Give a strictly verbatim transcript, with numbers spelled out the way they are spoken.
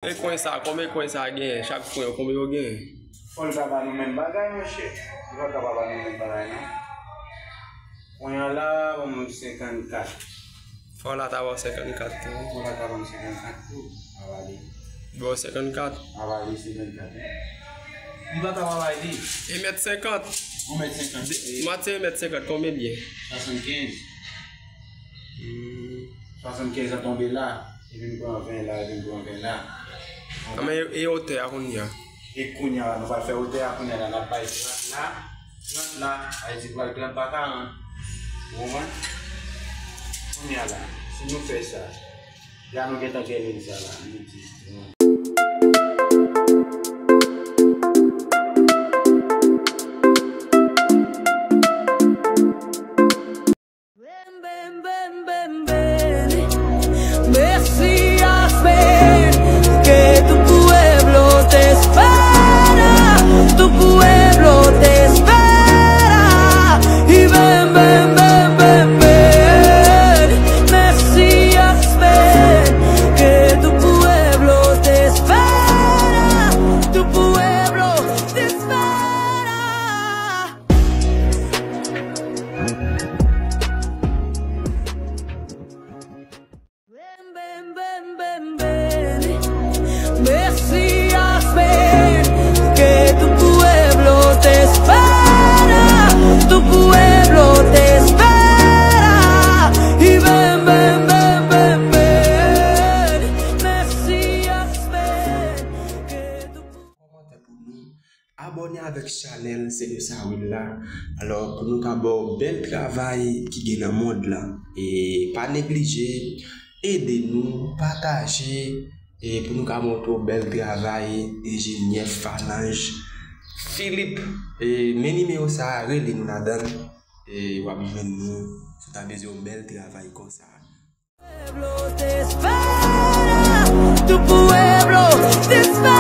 E kwen sa, konbyen kwen sa genyen? Chak kwen yo, konbyen yo genyen? Fò l ta ba nou menm bagay, monchè. Li pa ka pa ba nou menm bagay, non. Kwen an la, ban m senkannkat. Fò la ta ba w senkannkat tou. Fò la ta ba m senkannkat tou. Avale. Ba w senkannkat. Avale senkannkat, wi. Li pa ka pa bay li. E mèt senkant. Yon mèt senkant. M ap di e mèt senkant, konbyen l ye? Swasannkenz. Hmm. Swasannkenz an tonbe la. Epi m pran ven la, epi m pran ven la. Anben, e, e otè a kounye a? E kounye a la, nou pral fè otè a kounye a la, n ap bay trant la, trant la, Ayiti pral trant pa karant. Ou konprann? Kounye a la, si nou fè sa, la nou gentan gen liy sa la, nou di trant. Ven, ven, ven, ven, ven. Mesías, ven, que tu pueblo te espera, tu pueblo te espera. Y ven, ven, ven, ven, ven, Mesías, ven, que tu pueblo te espera, tu pueblo te espera. Ven, ven, ven, ven, ven. Mesías, ven, que tu pueblo te espera, tu pueblo te espera. Y ven, ven, ven, ven, ven. Mesías, ven, que tu Kòmantè pou nou. Abòne avèk chanèl Se de sa wi l la. Alò, pou nou ka ba w bèl travay ki gen nan mond lan. E pa neglije, ede nou, pataje, e pou nou ka montre w bèl travay enjenyè Falanj Philippe. E men nimewo sa a, rele nou ladan l. E w ap jwenn nou si w ta bezwen yon bèl travay konsa. Pueblo te espera, tu pueblo te espera.